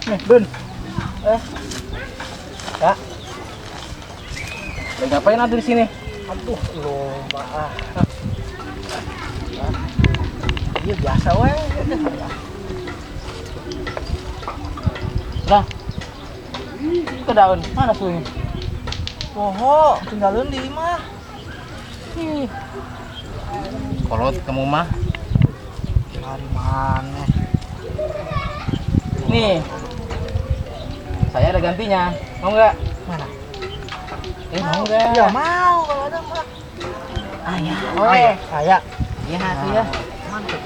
Nih, Dun. Kak. Lagi ngapain ada di sini? Aduh, lomba ah. Iya biasa weh. Lah. Ke daun, mana suhunya? Poho, tinggalin di imah. Ih. Kolot kamu mah. Dari mana? Nih. Saya ada gantinya. Mau nggak? Mana? Mau nggak? Ya mau kalau ada mah. Ayah. Oh, saya. Iya, tuh ya. Mantep.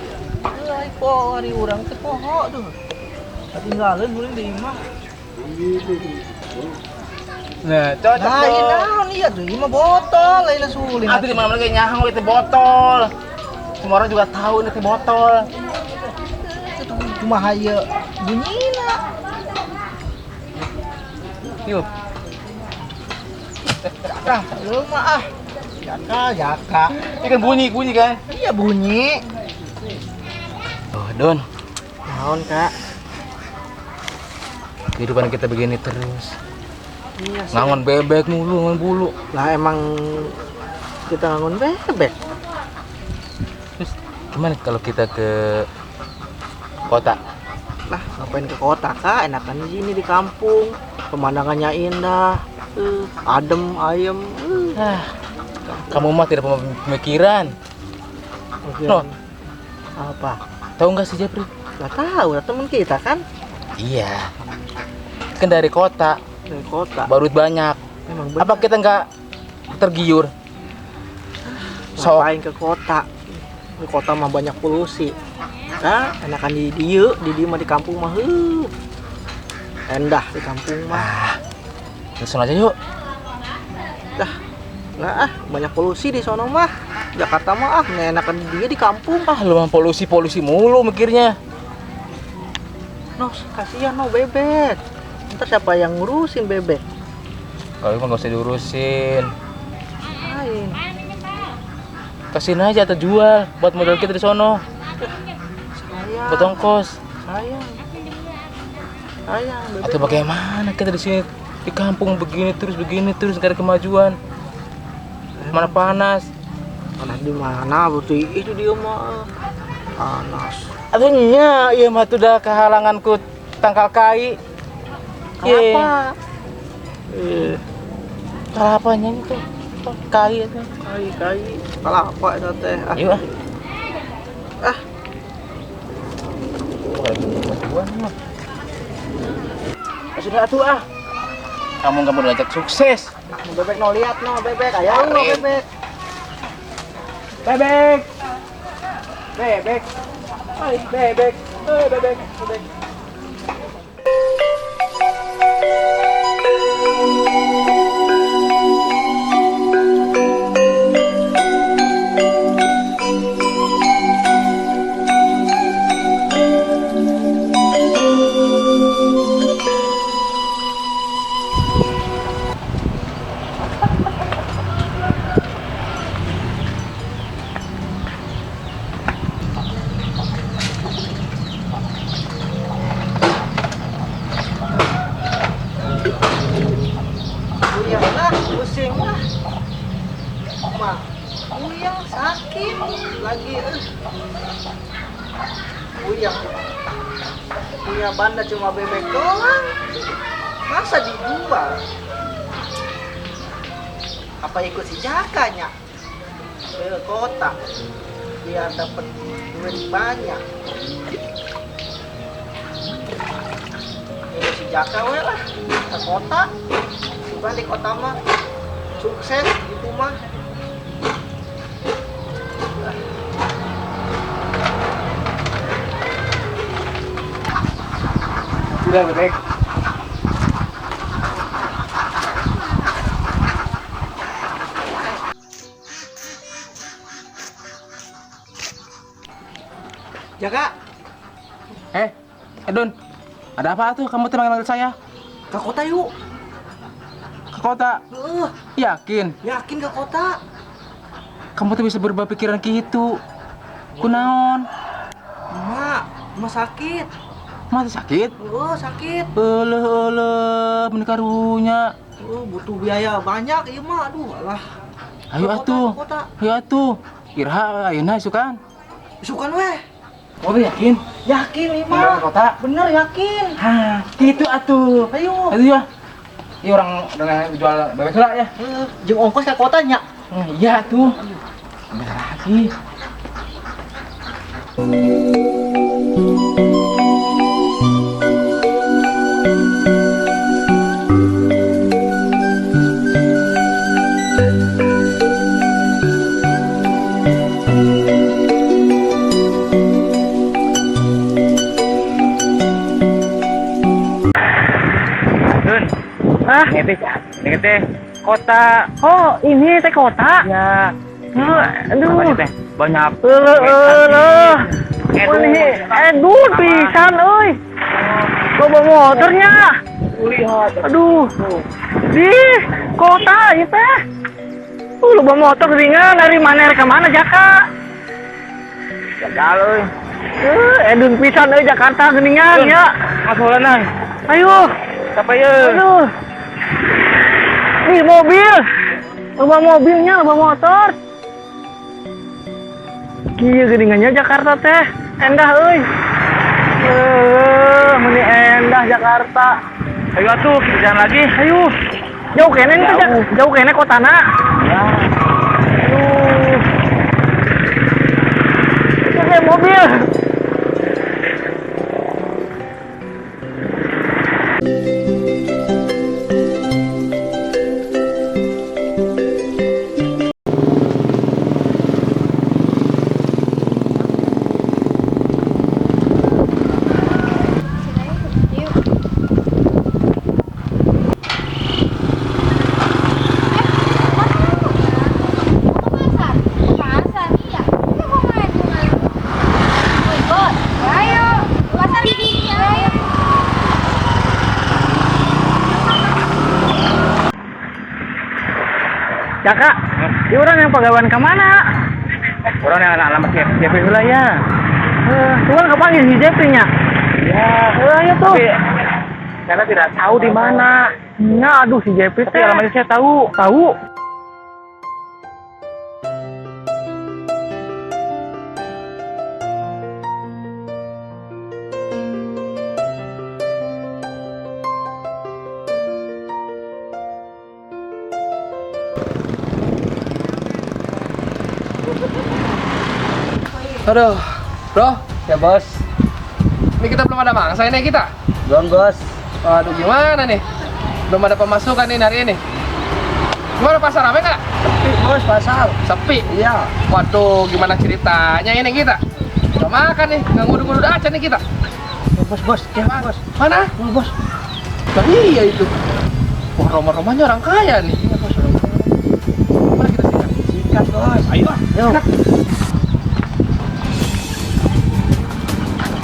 Euy, po hari urang teh poho tuh. Ketinggalan guling di imah. Nah, cocok. Nah, ini naon iya tuh, imah botol lain suling. Atuh di mana-mana ge nyahong itu botol. Semua orang juga tahu ini teh botol. Itu cuma haye bunyina. Yuk. Ah, lu mah ah. Jaka, jaka. Ini kan bunyi, bunyi kan? Iya bunyi. Oh, Don. Naon, Kak? Kehidupan kita begini terus. Iya sih. Ngangon bebek mulu, ngangon bulu. Lah emang kita ngangon bebek. Terus gimana kalau kita ke kota? Lah, ngapain ke kota, Kak? Enakan di sini di kampung. Pemandangannya indah, adem, ayem. Kamu mah tidak punya pemikiran. Pemikiran. No. Apa? Tahu nggak si Jepri? Nggak tahu, lah temen kita kan? Iya. Kan dari kota. Dari kota. Baru banyak. Emang bener. Apa kita nggak tergiur? Sok. Ngapain ke kota? Di kota mah banyak polusi. Nah, enakan di dieu, di dieu mah di kampung mah. Endah di kampung mah. Ah, langsung aja yuk. Dah. Nah, ah, banyak polusi di sono mah. Jakarta mah ah, enakan dia di kampung. Ah, lu mah polusi-polusi mulu mikirnya. Nos, kasihan no bebek. Ntar siapa yang ngurusin bebek? Kalau emang nggak usah diurusin. Lain. Kasihin aja atau jual buat modal kita di sono. Sayang. Buat ongkos. Sayang. Sayang, bebek. Atau bagaimana kita di sini di kampung begini terus nggak ada kemajuan. Mana panas? Panas di mana? Berarti itu dia mah panas. Aduh nya, iya mah tuh udah kehalanganku tangkal kai. Kelapa. Kelapanya itu kai itu. Kai kai. Kelapa itu teh. Yuk ah. Ah. Kemajuan mah. Sudah atuh ah. Kamu nggak mau diajak sukses. Mau bebek no lihat no bebek, ayo no bebek. Bebek. Bebek. Oi, bebek. Oi, bebek, bebek. Pusing lah, mah, puyeng sakit lagi, puyeng, punya banda cuma bebek doang, masa dijual? Apa ikut si Jakanya ke kota biar dapat duit banyak? Ikut si Jaka we lah ke kota. Sugan di kota mah sukses gitu mah. Udah bedek. Jaka. Edun, ada apa tuh kamu tuh manggil saya? Ke kota yuk. Ke kota? Yakin? Yakin ke kota. Kamu tuh bisa berubah pikiran gitu. Kunaon? Mak, emak sakit. Masa sakit? Oh, sakit. Eleh, eleh, menikah runya. Oh, butuh biaya banyak, iya mak. Aduh, alah. Ayo atuh. Ayo atuh. Iraha ayeuna isukan. Isukan weh. Oh, yakin? Yakin, iya mak. Kota? Bener yakin. Hah, gitu atuh. Ayo. Ayo ya. Ini orang dengan jual bebek lah ya. Jeung ongkos ke kotanya. Iya tuh. Bentar lagi. Ah, ini teh kota. Oh, ini teh kota. Ya. Aduh. Teh banyak. Leuh. Aduh, pisan euy. Bawa motornya. Lihat. Aduh. Di kota ieu teh. Loba motor ringan dari mana ke mana Jaka? Gagal euy. Edun pisan euy Jakarta geuningan ya. Masuk heula. Ayo. Siapa ye? Aduh. Ih, mobil. Loba mobilnya, loba motor. Kieu geuningannya Jakarta teh. Endah euy. Meni endah Jakarta. Ayo atuh, kita jalan lagi. Ayo. Jauh kene nih, jauh kene kotana. Ya. Aduh. Itu kayak mobil. Jaka, di orang yang pegawaian kemana? Orang yang alamat JP heula ya. Cuman kepanggil si JP-nya. Ya. Ayo tuh. Tapi, karena tidak tahu di mana. Nah, aduh si JP Tapi alamatnya saya tahu. Tahu. Aduh, bro. Ya, bos. Ini kita belum ada mangsa ini kita. Belum, bos. Waduh, gimana nih? Belum ada pemasukan nih hari ini. Gimana pasar rame nggak? Sepi, bos, pasar. Sepi? Iya. Waduh, gimana ceritanya ini kita? Udah makan nih, nggak ngudu-ngudu aja nih kita. Ya, bos, bos. Ya, bos. Mana? Oh, bos. Nah, iya itu. Wah, roma-romanya orang kaya nih. Iya, bos. Orang kaya. Mana kita sikat? Sikat, bos. Ayo. Ayo.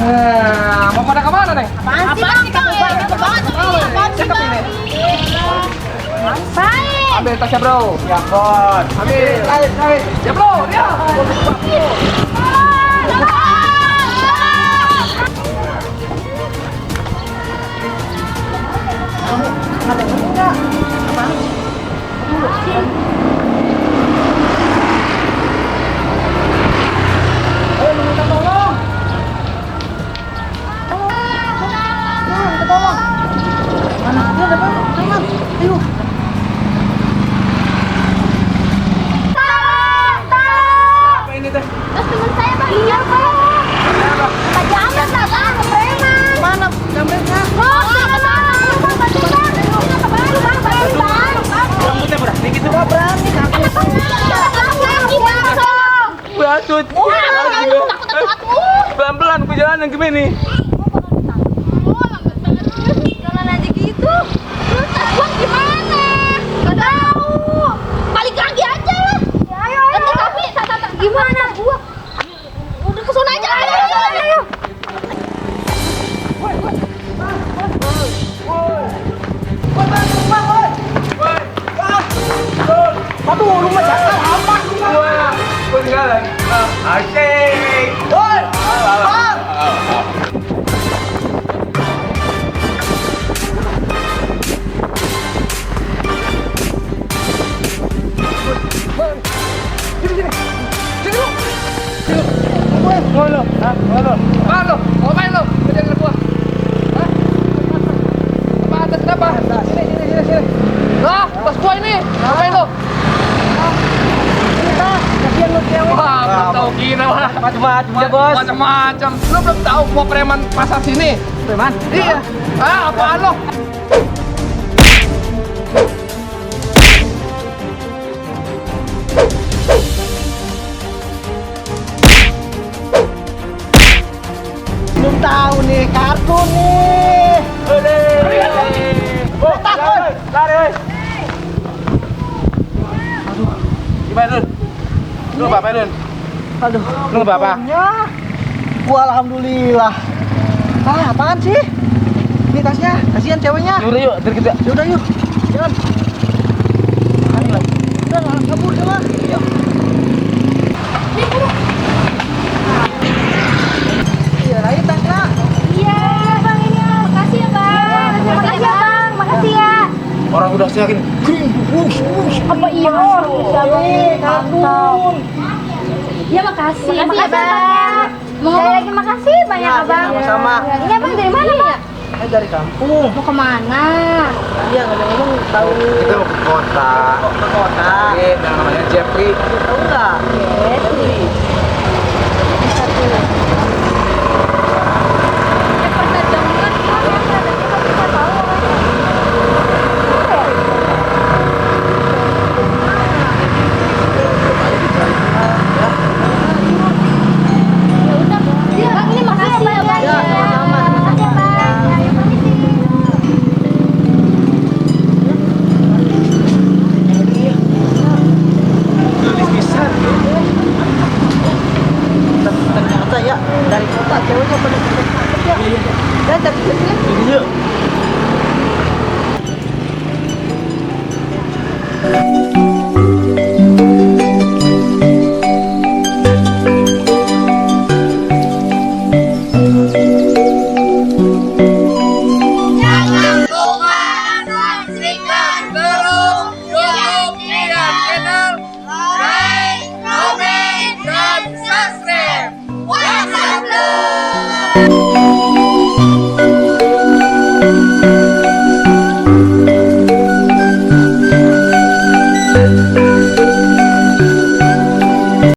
Nah, mau pada kemana nih? Apaan sih, Bang? Apaan sih, Cakep Bang? ini. Baik. Ambil tasnya, bro. Ya, bos. Ambil. Tarik, tarik. Ya, bro. Ya. Apa ini teh? Terus temen saya, Bang. Iya, Bang. Pak Jamret lah, Bang. Preman. Mana jamretnya? Bos, sama-sama. Bang, bantu, Bang. Bang, bantu, Bang. yang gimana? Oh, lambat banget lu. Jalan aja gitu. Terus tas gua gimana? Gak tahu. Balik lagi aja lah. Ya, ayo, ayo. Tapi gimana gua? Udah ke sana aja. Ayo, ayo, ayo. Aduh, lu mah jangan amat lu mah. Gua tinggal. Asik. Woi. Bang. Lo, lo. Apaan lo? Mau ngapain lo? Ngejar gua. Hah? Apa atas kenapa? Sini, sini, sini, sini. Lah, tas gua ini. Ngapain lo? Ini tas, kasihan lu cewek. Wah, belum tahu gini wah. Macem-macem ya, Bos. Macam-macam. Lu belum tahu gua preman pasar sini. Preman? Iya. Ah, apaan lo? Belum tahu nih, kartun nih. Oh, Takut. lari, woi. Aduh. Gimana, Dun? Lu apa, Dun? Aduh. Lu nggak apa-apa? Ya. Gua alhamdulillah. Ah, apaan sih? Ini tasnya, kasihan ceweknya. Yaudah yuk, dari kita. Ya udah yuk. Jalan. Udah, kabur jalan. Yuk. Iya, lagi tasnya. Iya, Bang ini. Makasih ya, Bang. Makasih ya, Bang. Makasih ya. Orang udah yakin. Apa iya? Ih, kartun. Ya makasih. Makasih ya, Bang. Sekali lagi makasih banyak Ya, Abang. sama-sama. Ini Abang dari mana, Bang? Eh, dari kampung. Mau kemana? Iya, ngomong-ngomong tahu Kita mau ke kota. ke kota. Ini yang namanya Jeffrey. Tahu nggak? Jeffrey. Bisa tuh. Ya pernah dengar, cuma ya pernah dengar tapi nggak tahu orangnya. Ya udah, ya, Bang ini makasih ya, Bang. Ya, sama-sama. Makasih ya, Bang. Ayo permisi. Tulis pisan. Ternyata ya dari kota ceweknya pada cakep ya. Dan dari sini. Ini yuk. Jangan lupa saksikan terus YouTube Dian Channel, like, comment, dan subscribe.